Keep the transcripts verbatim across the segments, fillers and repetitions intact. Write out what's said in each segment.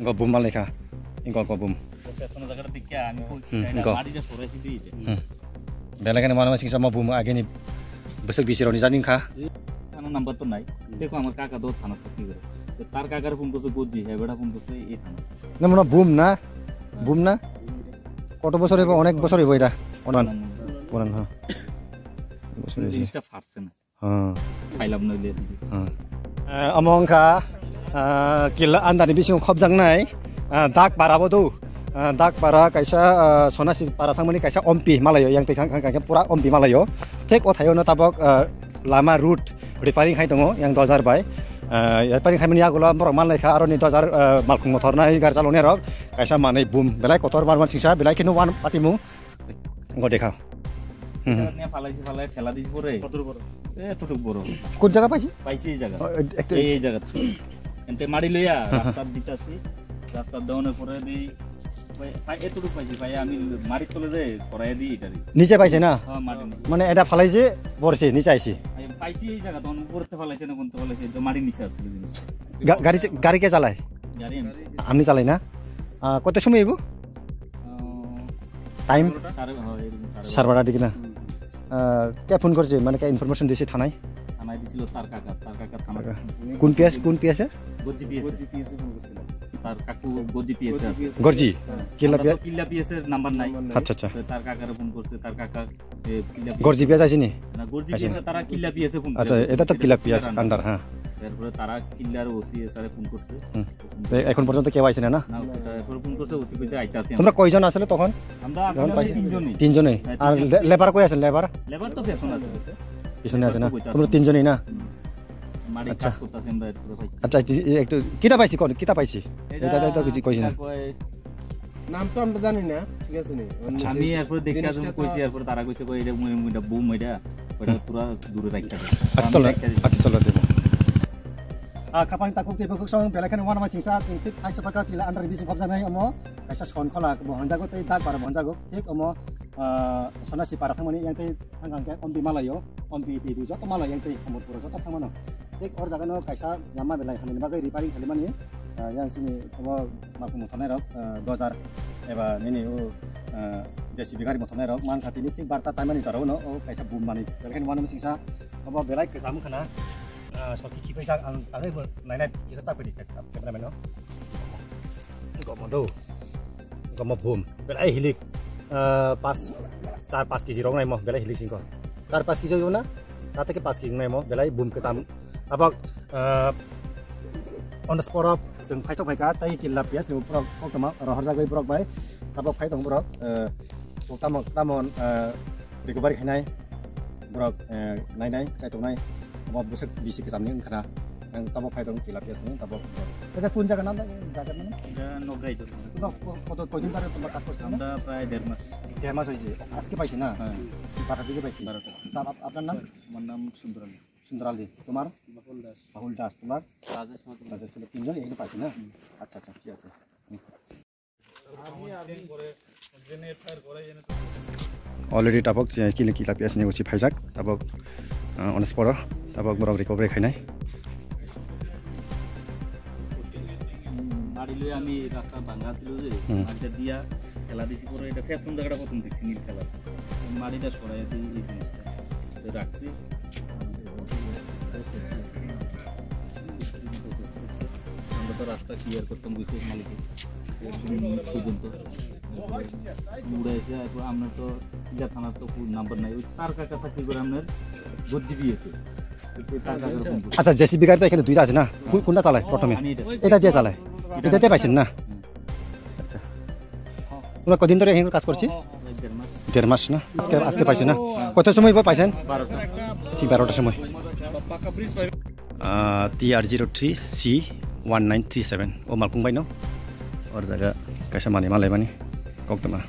Ingko bum malai kha. Ingko, ingko bum. Kono jaga dikya, ami ko Hmm, kita ingko. Mari ja sore sidi je. Hmm. Belai kheno mano singsa ma bum ageni bwswk bisi roni jani kha. Ano number to nai. Teko amar kaka do thana sakti gore. To tar kakar phone to se gojji, he beda phone to se e thana. Na mano bum na? Bum na? Koto bosor hoibo? Onek bosor hoibo eta. Onan. Puran, ha. Bosor hoibo. Jinista phatse na. Ha. Phailam noile. Ha. Eh, omo wngkha, ah, killa andani bisingo khobjaknai, ah, dak para bo do. Ah, dak para kaisa, ah, Sonasi para thangmani kaisa ompi malayo, yang tei thang, thang, thang, pura ompi malayo. Thek o thaio no tabok, ah, lama route repairing khai tongo, yang dojar bai. Ah, repairing khaimani yagulo borok manlai kha, aroni dojar, ah, malkhung mothor nai gar chaloni rok. Kaisa manwi bum belai kotor bar bar singsa, belai kheno wan patimung. Go dekha. Hmm. Niya phalai si phalai phela disi pore. Kotor boro. Eh, tutuk boro. কোন জায়গা পাইছি? Paisi ei jaga. Oh, ek-, ekta Ei, ei jaga. Ente mari loya, rasta ditasi. Rasta done pore di. Pai, pai, e tutuk paisi, pai ami mari tole de, pore di itari. নিচে পাইছে না? Ha, mari ni. মানে এটা ফালাইছে, পড়ছে, নিচে আইছে। Ai, paisi ei jaga, don upor te phalaise na, kon te phalaise, to mari niche asile jinis. গা-, গাড়ি চে-, গাড়ি কে চালায়? Gari ami. আপনি চালাই না? আহ, কত সময় আইব? আহ, টাইম? সাড়ে, হ্যাঁ, এরকম সাড়ে সাড়ে বারোটার দিকে না? হুম। আহ, কে ফোন করছে? মানে, কে ইনফরমেশন দিছে থানায়? থানায় দিছিল তার কাকা, তার কাকা থানা। কাকা। কোন পিএস, কোন পিএস এ? গজ্জি পিএস এ। গজ্জি পিএস এ ফোন করছিল। তার কাকু গজ্জি পিএস এ গজ্জি আছে। পিএস এ। গর্জি? হ্যাঁ। কিল্লা আমরা তো পিএস? কিল্লা পিএস এর নাম্বার নাই। নাম্বার নাই। আচ্ছা, আচ্ছা। তো তার কাকারে ফোন করছে, তার কাকা, এ, কিল্লা পিএস গর্জি পিএস আইসিনি? না, গর্জি আইসিনি। পিএস এ তারা কিল্লা পিএস এ ফোন আচ্ছা, করে। এটা তো কিল্লা পিএস আন্ডার। আন্ডার, হ্যাঁ। এরপরে তারা কিল্লার ওসি এ স্যারে ফোন করছে। হুম। তো এখন পর্যন্ত কেউ আইছে না, না? না, ওটা এরপরে ফোন করছে, ওসি কইছে, "আইতাছি আমরা।" তোমরা কয়জন আসলে তখন? আমরা যখন আসলে পাইছি? তিনজনই। তিনজনই। হ্যাঁ, আর তিনজন। লে-, লেবার কই আছেন, লেবার? লেবার তো পেছনে আছে, আছে। পিছনে আছে না? লেবার তো কইতাছে। তোমরা তিনজনই না? হুম। মাটির আচ্ছা। কাজ করতাছে, আমরা এরপরে পাইছি। আচ্ছা, এই, এই একটু, কিতা পাইছি কোন? কিতা পাইছি? এটা এটা, এটা তো কিছু কইছি না। এটা কয় নাম তো আমরা জানি না, ঠিক আছে নি? আচ্ছা। আমি এরপরে দেখে জিনিসটা আসলে তো কইছি, এরপরে তারা কইছে, "কই এটা মুই, মুই এটা বুম এটা, ওটা হুম। পুরা দূরে রাখতে হবে।" আচ্ছা, আমি চলো। রাখতে দিছি। আচ্ছা, চলো, দেবো। Ah, khapang takhuk tei bukhuk song belai kheno uanama singsa, chwng thik hai chapaka chila under bising khobjaknai omo kaisa son khola bo honjago tei dak bara bo honjago. Thik omo, ah, Sonasi para thangmani yang tei thang thang khe ompi malayo, ompi tei joto malayo yang tei Amarpura joto thangmano. Thik or jaga no kaisa lama belai hamni bagwi repairing khalimani, ah, yang sini omo malkhung mothornai rok, ah, dojar eba nini o, ah, J C B gari mothornai rok man kha tini thik barta taimani jora uno o kaisa bum manwi belai kheno uanama singsa obo belai kwcham khna. Ah, soki kiphai jak ang tangwi bo nainai kisa chak pedi cameraman no. Gomo do. Gomo bum. Belai hilik. Ah, pas, char pas kg rok naimo belai hilik singko. Char pas kg na? Tata ke pas kg naimo belai bum kwcham. Abak, ah, on the spot of seng phai chok phai ka tai killa pias ni borok koktoma rohor jagwi borok bai. Tabok phai tong borok, ah, tamo, tamo, ah, recovery khainai. Borok, eh, nainai, chaitongnai, obo bwswk bisi kwchamni wngkha na. Ang tabok phai tong tilapia sini, tabok. এটা কোন জায়গা নাম? জায়গার নাম? এটা নগরাই তো। তো ক-, কত, কয়দিন ধরে তোমরা কাজ করছো? আমরা প্রায় দেড় মাস। দেড় মাস হয়েছে। আজকে পাইছি না? হ্যাঁ। বারোটা দিকে পাইছি। বারোটা। তো আপ-, আপনার নাম? আমার নাম সুন্দর আলী। সুন্দর আলী। তোমার? বাবুল দাস। বাবুল দাস। তোমার? রাজেশ মাধব। রাজেশ, তোমরা তিনজন এখানে পাইছি না? হুম। আচ্ছা, আচ্ছা, ঠিক আছে। হুম। Already tabok je kili kila pias ni usi phaijak, tabok, ah, on spot o, tabok borok recovery khainai. Mari loi ami rasta banga asilo je, hmm, mari dia khela disi pore eta fashion jaga ta kothom deksi nil khela. Mari ta sorai di ei jinista. Rakchi. Amra to rasta clear kortam goisi malike. Porjonto. Mura ese, amra to ila thana to number nai. Oi tar kaka chakri gore amra gojji bi ese. Tar kaka rom. আচ্ছা, জেসিবি গাড়ি তো এখানে দুইটা আছে না? কো-, কোনটা চালায় প্রথমে? আমি এটা। এটা দিয়ে চালায়? এটা দিয়ে পাইছেন না? হুম। আচ্ছা। তোমরা কদিন ধরে এখানে কাজ করছি? দেড় মাস। দেড় মাস না? আজকে, আজকে পাইছে না? কত সময় পর পাইছেন? বারোটা। ঠিক বারোটার সময়। আহ, T R zero three C one nine three seven. O malkhung bai no? Or jaga kaisa mani malai mani. Kok tama.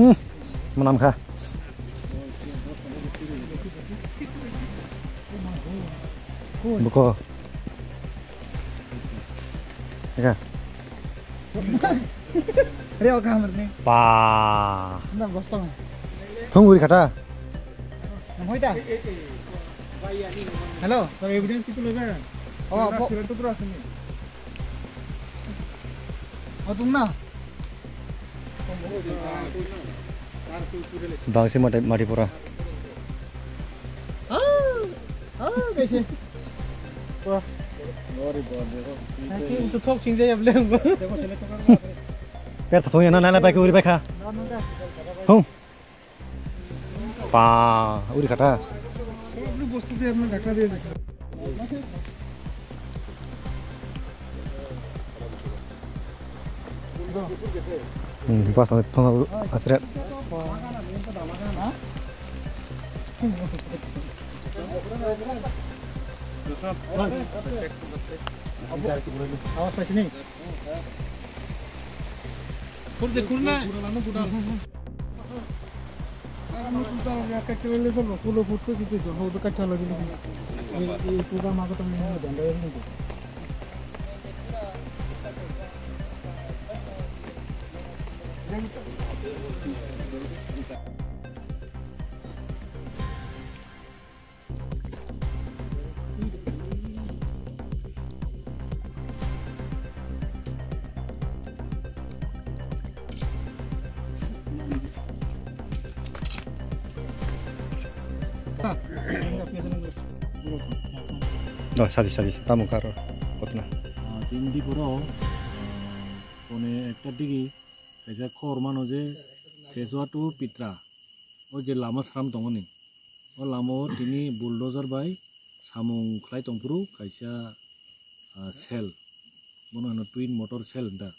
Hmm, menam kha. Buko. Eka. Reo ka hamar ni. Pa. Na bosta ma. Thung uri khata. Nam hoita. Hello. Tar evidence kitu lobe. Oh, bo. Sila tu terus ni. Oh, tung na. Bangsi mati, mati pura. Ah, ah, kaise. Wah. Thank you, to thok sing jai able. Per thok ya na na bai ko ri bai kha. Hung. Pa, uri khata. সবগুলো বস্তা দিয়ে আপনার ঢাকনা দিয়ে দিচ্ছি। Hmm, basta thong asret. Awas paisi ni. Khur de khur na. Ano tu tara ya kacha le so lo kulo putso kiti so ho to kacha lo dilo. Ye ye program aga to main janda ye ni. Oh, sadi, sadi, tamo karo, kotna. Ah, tini di poro, ah, pone ekta digi, kaisa khobor mano je Seswa to Pitra, o je lama sram tongoni, o lama o tini bulldozer bai samung khlai tongphuru kaisa, ah, cell, bono hino twin motor cell da.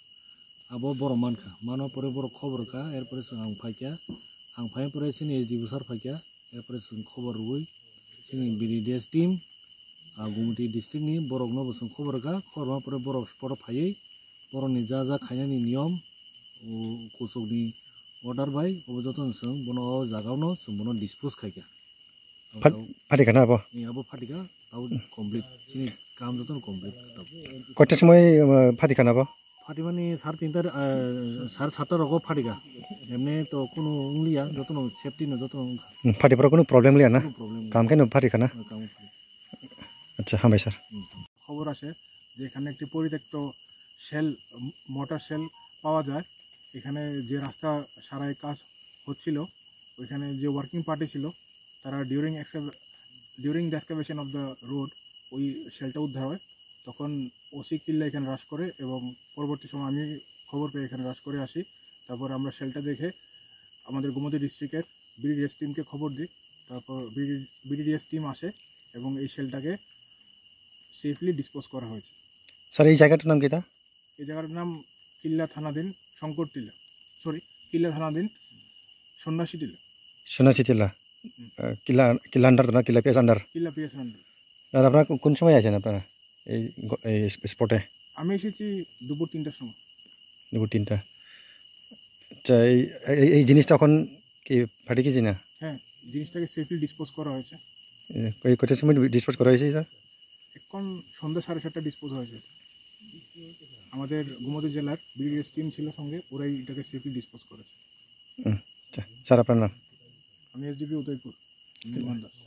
Abo borok mankha, mano pore borok khobor kha, erpore chwng ang phaikha, ang phai pore chini S D O sir phaikha, erpore chwng khobor rwui chini B D D S team, ah, Gumti district ni borok no bo chwng khobor kha, khobor ma pore borok spot o phaiwi borok ni ja ja khainani niyom, o kuchuk ni order bai obo joto no chwng bono o jaga o no chwng bono dispose khaikha. Phat-, phatikha na abo? Ni abo phatikha, tabo complete. Chini kam jotono complete kha tabo. Koita somoi, uh, phatikha na abo? Phatimani sar tinta, uh, sar satta rogo phatikha. Emni to kunu wngliya, jotono safety no jotono wngkha. Hmm, phati pora kunu problem liya na? Kunu problem. Kam khe no phatikha na? Uh, kam phatikha. Acha, hambai sir. Hmm. খবর আসে যে এখানে একটি পরিত্যক্ত sell, motor sell পাওয়া যায়। এখানে যে রাস্তা সারাই কাজ হচ্ছিল, ওইখানে যে ওয়ার্কিং পার্টি ছিল, তারা during excava-, during the excavation of the road ওই সেলটা উদ্ধার হয়। তখন ওসি কিল্লা এখানে রাশ করে এবং পরবর্তী সময় আমি খবর পেয়ে এখানে রাশ করে আসি। তারপর আমরা সেলটা দেখে আমাদের গোমতী ডিস্ট্রিক্টের বিডিডিএস টিমকে খবর দিই। তারপর বিডিডিএস টিম আসে এবং এই সেলটাকে সেফলি ডিসপোজ করা হয়েছে। স্যার, এই জায়গাটার নাম কিতা? এই জায়গাটার নাম কিল্লা থানাধীন শঙ্কর টিলা, সরি, কিল্লা থানাধীন সন্ন্যাসী টিলা। সন্ন্যাসী টিলা। হুম। আহ, কিল্লা, কিল্লা আন্ডার তো না, কিল্লা পিএস আন্ডার? কিল্লা পিএস আন্ডার। আর আপনারা কো-, কোন সময় আছেন আপনারা এই গ-, এই স্প-, স্পটে? আমি এসেছি দুপুর তিনটার সময়। দুপুর তিনটা। আচ্ছা, এই, এই, এই জিনিসটা এখন কি ফাটি গেছে না? হ্যাঁ। জিনিসটাকে সেফলি ডিসপোজ করা হয়েছে। এ, এই কটার সময় ডিসপোজ করা হয়েছে এটা? এখন সন্ধ্যা সাড়ে সাতটা ডিসপোজ হয়েছে। আমাদের গোমতী জেলার বিডিডিএস টিম ছিল সঙ্গে, ওরাই এটাকে সেফলি ডিসপোজ করেছে। হুম, আচ্ছা। স্যার, আপনার নাম? আমি এসডিপিও উদয়পুর, নির্মল দাস।